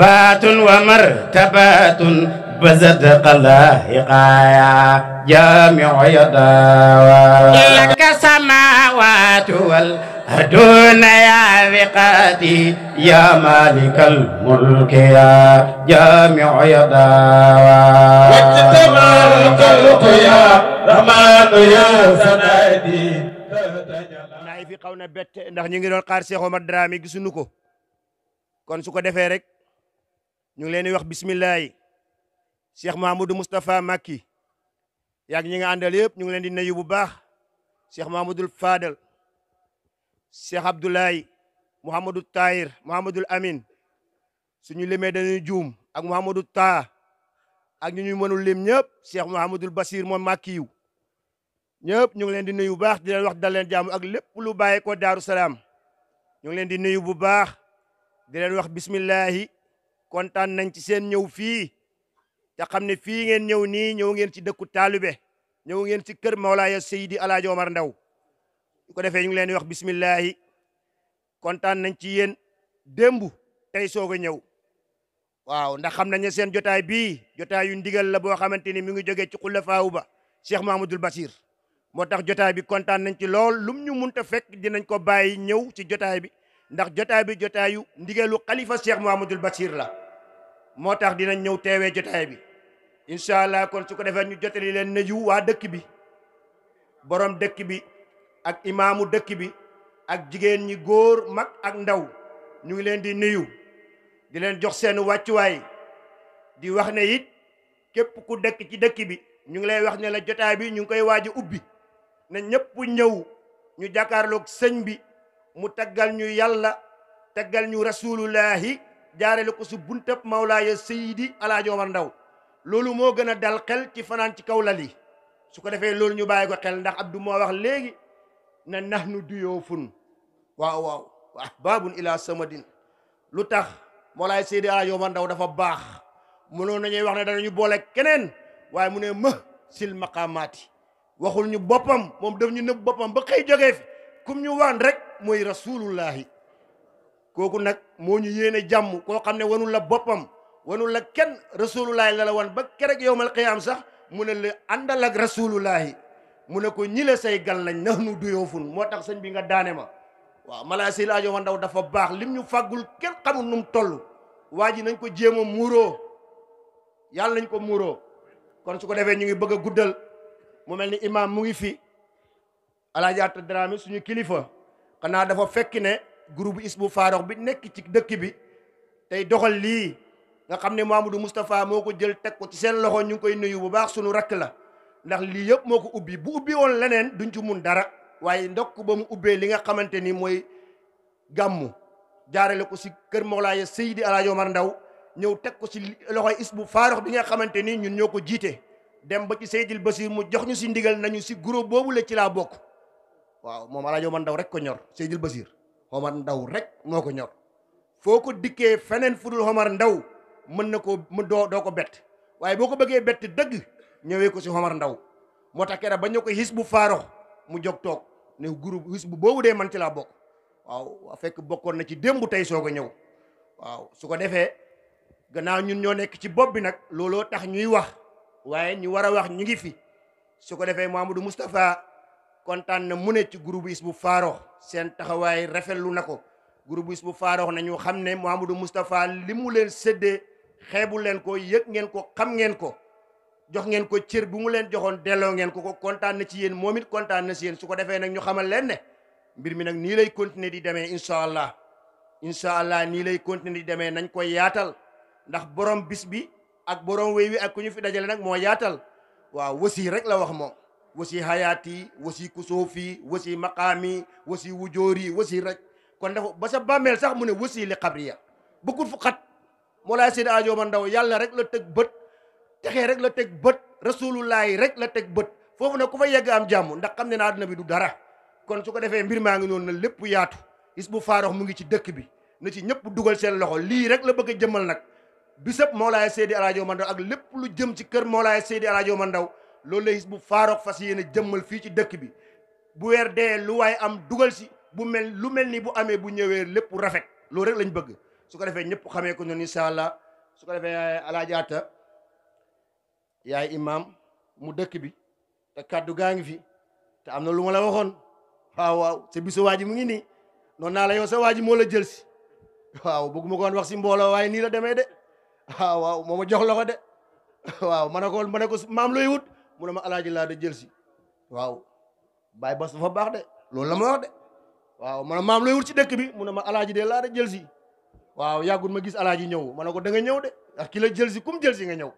بات ومرتبات بزد قلائقايا جامع يداوى لك سماوات والأرضون يا ثقاتي يا مالك الملك يا جامع يداوى واجتمع الخلق يا رحمن يا سنادي naay fi xaw na bett ndax ñu ngi doon xaar Cheikh Omar Dramé gisuñu ko kon su ko defee rek ñu ngi leen di wax bismillah Cheikh Mahamadou Moustapha Makki yaag ñi nga àndal yëpp ñu ngi leen di nuyu bu baax Cheikh Mahamadou Fadal Cheikh Abdoulaye Mouhamadou Tahir Mouhamadou Amin suñu limee dañuy juum ak Mouhamadou Ta ak ñu ñuy mënul lim ñëpp Cheikh Mouhamadou Basir moom Makki yu ñëpp ñu ngi leen di nuyu bu baax di leen wax dal leen jàmm ak lépp lu bàyyee ko Daaru Salaam ñu ngi leen di nuyu bu baax di leen wax bismillahi kontaan nañ ci seen ñëw fii te xam ne fii ngeen ñëw nii ñëw ngeen ci dëkku Taalube ñëw ngeen ci kër Mawlaaya Seydi Alaaji Omar Ndaw su ko defee ñu ngi leen di wax bismillahi kontaan nañ ci yéen démb tey soog a ñëw waaw ndax xam nañ ne seen jotaay bii jotaay yu ndigal la boo xamante ni mi ngi jógee ci xulafaawu ba Cheikh Mahamadul Basir moo tax jotaay bi kontaan nañ ci lool lum ñu munta fekk dinañ ko bàyyi ñëw ci jotaay bi ndax jotaay bi jotaayu ndigalu xalifa Cheikh Mahamadul Basir la moo tax dinañ ñëw teewee jotaay bi incha allah kon su ko defee ñu jotali leen nuyu waa dëkk bi borom dëkk bi ak imaamu dëkk bi ak jigéen ñi góor mag ak ndaw ñu ngi leen di nuyu di leen jox seen wàccuwaay di wax ne it képp ku dëkk ci dëkk bi ñu ngi lay wax ne la jotaay bi ñu ngi koy waaj a ubbi na ñëpp ñëw ñu jàkkaarloog sëñ bi mu taggal ñu yàlla taggal ñu rasulullahi jaarale ko su buntab Mawlaaya Seydi Alaaji Omar Ndaw loolu moo gën a dal xel ci fanaan ci kaw lal yi su ko defee loolu ñu bàyyi ko xel ndax Abdou moo wax léegi na nahnu duyoofun waaw waaw wa ahbabun ila samadin lu tax Mawlaaya Seydi Alaaji Omar Ndaw dafa baax mënoon nañuy wax ne danañu boole keneen waaye mu ne ma sil maqaamaati waxul ñu boppam moom daf ñu nëbb boppam ba xëy jógee fi kum ñu waan rek mooy rasulullahi kooku nag moo ñu yéene jàmm koo xam ne wanul la boppam wanul la kenn rasulullahi la la wan ba kerek yowmal qiyaam sax mu ne la àndal ak rasulullahi mu ne ko ñi la say gal lañ nax nu duyoofun moo tax sëñ bi nga daane ma waaw Mawlaaya Seydi Alaaji Omar Ndaw dafa baax lim ñu fàggul kenn xamul nu mu toll waa ji nañ ko jéem a muuroo yàlla nañ ko muuroo kon su ko defee ñu ngi bëgg a guddal mu mel ni imam mu ngi fi Alaaji Atta Dramé suñu kilifa xanaa dafa fekk ne groupe Hizbut Tarqiyyah bi nekk ci dëkk bi tey doxal lii nga xam ne Mamadou Moustapha moo ko jël teg ko ci seen loxo ñu ngi koy nuyu bu baax suñu rakk la ndax lii yëpp moo ko ubbi bu ubbi woon leneen duñ ci mun dara waaye ndokk ba mu ubbee li nga xamante ni mooy gàmmu jaarale ko si kër Mawlaaya Seydi Alaaji Omar Ndaw ñëw teg ko ci loxoy Hizbut Tarqiyyah bi nga xamante ni ñun ñoo ko jiite dem ba ci Seydil Basir mu jox ñu si ndigal nañu si groupe boobu la ci laa bokk waaw moom Alaaji Omar Ndaw rek ko ñor Seydil Basir Omar Ndaw rek moo ko ñor foo ko dikkee feneen fudul Omar Ndaw mën na ko mu doo ko bett waaye boo ko bëggee bett dëgg ñëwee ko si Omar Ndaw moo tax keroog ba ñu ko Hizbut Tarqiyyah mu jóg toog ne groupe Hizbut boobu dee man ci laa bokk waaw fekk bokkoon na ci démb tey soog a ñëw waaw su ko defee gannaaw ñun ñoo nekk ci bopp bi nag looloo tax ñuy wax waaye ñu war a wax ñu ngi fi su ko defee Mamadou Moustapha kontaan na mu ne ci groupe Hizbut Tarqiyyah seen taxawaay rafetlu na ko groupe Hizbut Tarqiyyah nañu xam ne Mamadou Moustapha li mu leen séddee xeebu leen ko yëg ngeen ko xam ngeen ko jox ngeen ko cër bu mu leen joxoon delloo ngeen ko kontaan na ci yéen moom it kontaan na ci yéen su ko defee nag ñu xamal leen ne mbir mi nag nii lay continuer di demee incha allah nii lay continuer di demee nañ koy yaatal ndax borom bis bi ak borom wéy wi ak ku ñu fi dajale nag moo yaatal waaw wasi rek la wax moom wasi hayaati wasi kusoofi wasi maqaami wasi wujoori wasi rek kon dafa ba sa bàmmeel sax mu ne wasi li xabriya bëggul fu xat Mawlaaya Seydi Alaaji Omar Ndaw yàlla rek la teg bët texee rek la teg bët rasulullahi rek la teg bët foofu nag ku fa yegg am jàmm ndax xam ne na àdduna bi du dara kon su ko defee mbir maa ngi noonu na lépp yaatu Hizbut Tarqiyyah mu ngi ci dëkk bi na ci ñëpp dugal seen loxo lii rek la bëgg a jëmmal nag bisab Mawlaaya Seydi Alaaji Omar Ndaw ak lépp lu jëm ci kër Mawlaaya Seydi Alaaji Omar Ndaw loolu la Hizbut Tarqiyyah fas yéene jëmmal fii ci dëkk bi bu weer dee lu waaye am dugal si lu mel ni bu amee bu ñëwee lépp rafet loolu rek lañ bëgg su ko defee ñëpp xamee ko noonu incha allah su ko defee Alaaji Atta yaay imam mu dëkk bi te kaddu gaa ngi fi te am na lu ma la waxoon waaw waaw sa bisu waa ji mu ngi nii noonu naa la yow sa waa ji moo la jël si waaw bëgguma ko woon wax si mbooloo waaye nii la demee de waaw waaw moo ma jox loxo de waaw ma ne ko maam looy wut mu ne ma alaaji laa da jël si waaw Baye Bass dafa baax de loolu la ma wax de waaw ma ne maam looy wut si dëkk bi mu ne ma alaaji de laa da jël si waaw yàggul ma gis alaaji ñëw ma ne ko da nga ñëw de ndax ki la jël si kum jël si nga ñëw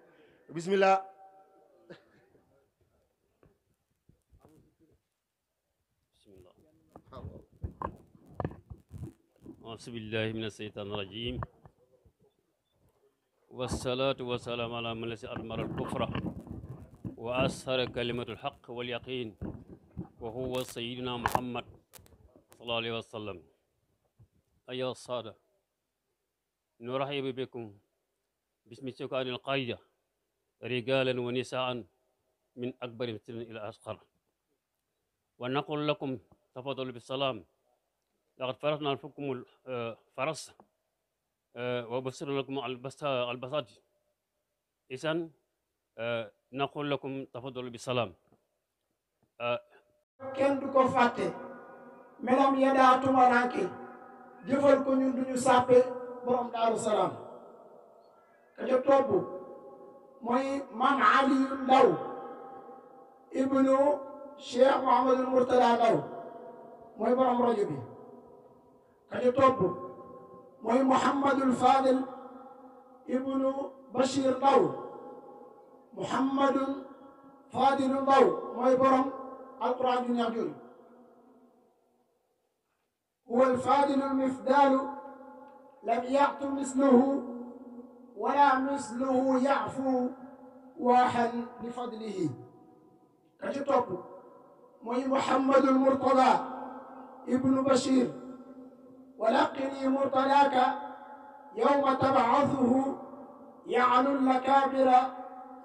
bismillah أعوذ بالله من الشيطان الرجيم والصلاة والسلام على من الذي أدمر الكفر وأظهر كلمة الحق واليقين وهو سيدنا محمد صلى الله عليه وسلم. أيها السادة، نرحب بكم باسم سكان القرية رجالا ونساء من أكبر سن إلى أصغر، ونقول لكم تفضلوا بالسلام. لقد فرضنا لكم الفرس وبصرنا لكم البساط. إذن نقول لكم تفضلوا بالسلام. kenn du ko fàtte melam ya daa tumaranke jëfal ko ñun duñu sàppe borom Daaru Salaam. ka ca topp mooy Maam Aliyu Ndaw ibnu Cheikh Mouhamadul Mourtada Ndaw mooy borom rajo bi. ka ca topp mooy Mouhamadul Fadil ibnu Bachir Ndaw Mouhamadul Fadilu Ndaw mooy borom alquran ju neex jooju. huwa alfadilu almifdalu lam ya'tu misluhu wala misluhu ya'fu waaxan li fadlihi. ka ca topp mooy Mouhamadul Mourtada ibnu Bachir ولقني مرتلاك يوم تبعثه يعلو الأكابر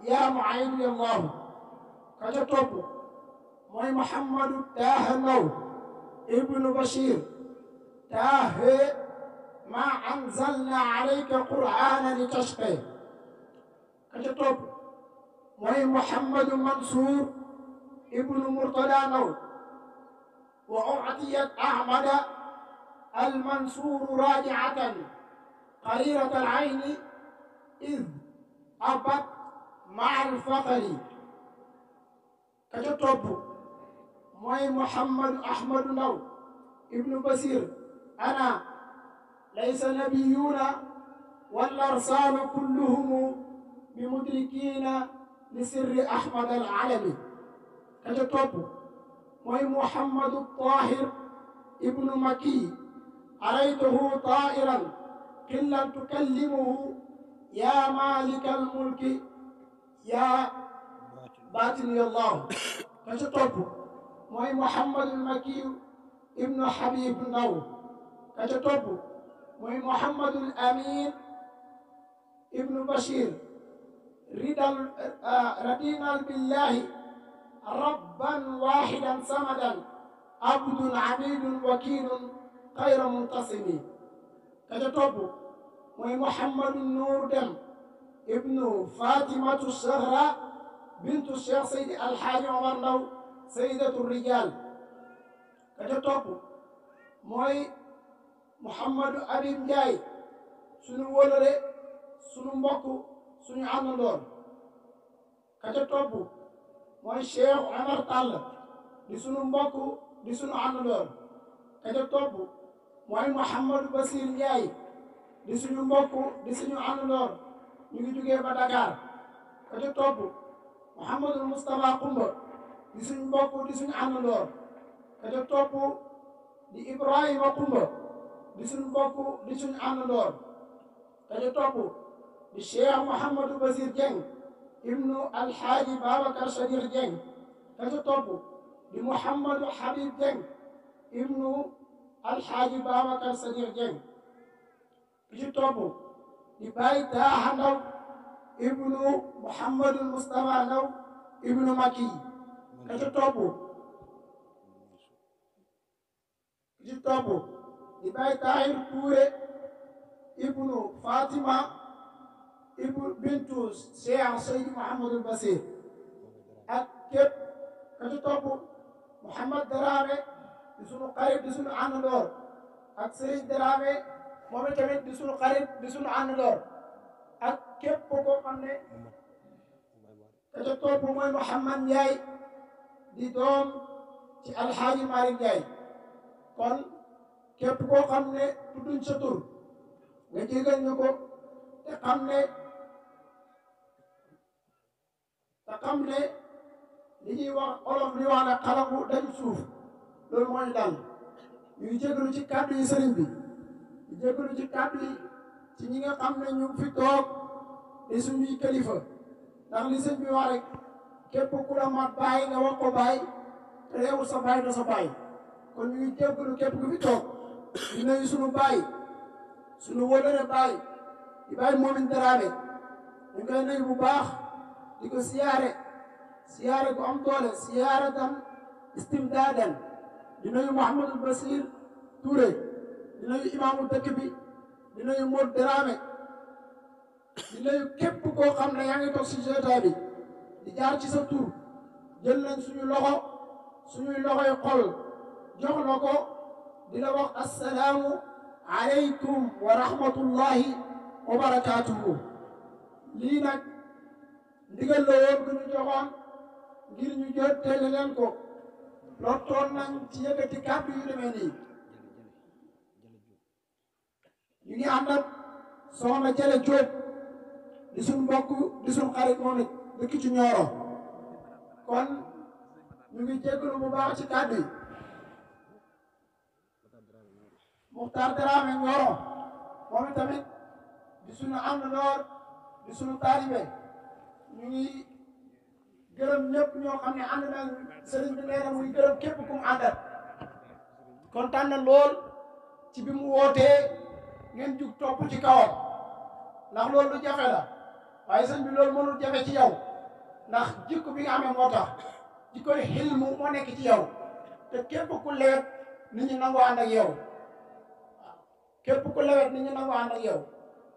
يا معين الله. ka ca topp mooy Mouhamadou Taaha Ndaw ibnu Bachir taahe ma anzalna alayka qur'ana li tashqi. ka ca topp mooy Mouhamadou Mansour ibnu Mourtada Ndaw wa u'tiyat Ahmada المنصور راجعة قريرة العين إذ أبت مع الفقر. ka ca topp mooy Mouhamadou Ahmadou Ndaw ibnu Basir أنا ليس نبيون والأرسال كلهم بمدركين لسر أحمد العلمي. ka ca topp mooy Mouhamadou Tahir ibnu Maki أريته طائرا قلا تكلمه يا مالك الملك يا باطن يا الله. ka ca topp mooy Mouhamadou Maki ibnu Habib Ndaw. ka ca topp mooy Mouhamadou Amin ibnu Bachir radinal billahi rabban wahidan samadan abdun abidun wakilun xayra muntasimi. ka ca topp mooy Mouhamadou Nour Dem ibnu Fatimatu Zahra bintu Cheikh Seydi Alhaaji Omar Ndaw Seydatu Rijal. ka ca topp mooy Mouhamadou Abib Ndiaye sunu wóolare sunu mbokk suñu àndandoor. ka ca topp mooy Cheikh Omar Tall di sunu mbokk di sunu àndandoor. ka ca topp mooy Mouhamadou Basir Ndiaye di suñu mbokk di suñu àndandoor ñu ngi jugee ba Dakar. ka ca topp Mouhamadou Moustapha Kumba di suñu mbokk di suñu àndandoor. ka ca topp di Ibrahima Kumba di suñu mbokk di suñu àndandoor. ka ca topp di Cheikh Mouhamadou Basir Dieng ibnu Alhaaji Babacar Sadiq Dieng. ka ca topp di Mouhamadou Habib Dieng ibnu Alhaaji Babacar Sadiq Dieng. ki ci topp di Baye Taaha Ndaw ibnu Mouhamadou Moustapha Ndaw ibnu Maki. ka ca topp ki ci topp di Baye Tahir Touré ibnu Fatima bintu Cheikh Seydi Mouhamadul Basir ak képp ka ci topp Mouhamad Dramé di sunu xarit di sunu àndandoor ak Serigne Dramé moom tamit di sunu xarit di sunu àndandoor ak képp koo xam ne ka ca topp mooy Mouhamad Ndiaye di doom ci Alxaaji Malick Ndiaye kon képp koo xam ne tudduñ sa tur nga jégal ñu ko te xam ne li ñuy wax olof li wax ne xalaku daju suuf loolu moo ñu dal ñu ngi jégalu ci kàddu yi sëriñ bi ñu jégalu ci kàddu yi ci ñi nga xam ne ñu fi toog di suñuy kilifa ndax li sëñ bi wax rek képp ku la mat bàyyi nga wax ko bàyyi te réewul sa bàyyi da sa bàyyi kon ñu ngi jégalu képp ku fi toog di nuyu suñu bàyyi suñu wóolare bàyyi di bàyyi Momin Dramé ñu koy nuyu bu baax di ko siyaare gu am doole siyaare tam istimdaadan di nuyu Mouhamadul Basir Touré di nuyu imaamu dëkk bi di nuyu Mod Dramé di nuyu képp koo xam ne yaa ngi toog si jotaay bi di jaar ci sa tur jël nañ suñuy loxoy xol jox la ko di la wax assalaamu aleykum wa rahmatullahi wa barakaatuhu lii nag ndigal la woon bu ñu joxoon ngir ñu jottali leen ko lottoon nañ ci yëkkati kàddu yu demee nii ñu ngi ànd ak soxna Jale Jóob di suñ mbokk di suñ xarit moom it dëkk ci Ñooro kon ñu ngi jéggalu bu baax ci kàddu yi Muxtaar Dramé Ñooro moom tamit di suñu àndandoor di suñu taalibe ñu ngi gërëm ñëpp ñoo xam ne ànd na sëriñ bi nee na muy gërëm képp ku mu àndal kontaan na lool ci bi mu wootee ngeen jug topp ci kawam ndax loolu lu jafe la waaye sëñ bi loolu mënul jafe ci yow ndax jikko bi nga amee moo tax jikkoy xilmu moo nekk ci yow te képp ku lewet nit ñi nangoo ànd ak yow waaw képp ku lewet nit ñi nangoo ànd ak yow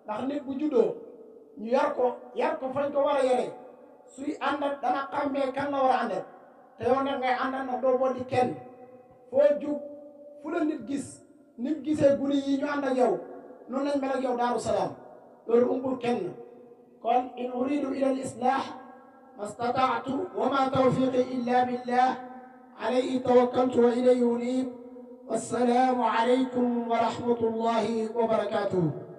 ndax nit bu juddoo ñu yar ko fañ ko war a yore suy àndat dana xàmmee kan la war a àndat te yow nag ngay àndat nag doo boddi kenn foo jug fu la nit gis nit gisee guni yi ñu ànd ak yow noonu lañ mel ak yow Daaru Salaam loolu umbul kenn kon in uridu ila al islah ma stataatu wa ma tawfiqi illa billah alayhi tawakkaltu wa ilayhi unib wassalaamu alaykum wa rahmatullahi wa barakatuh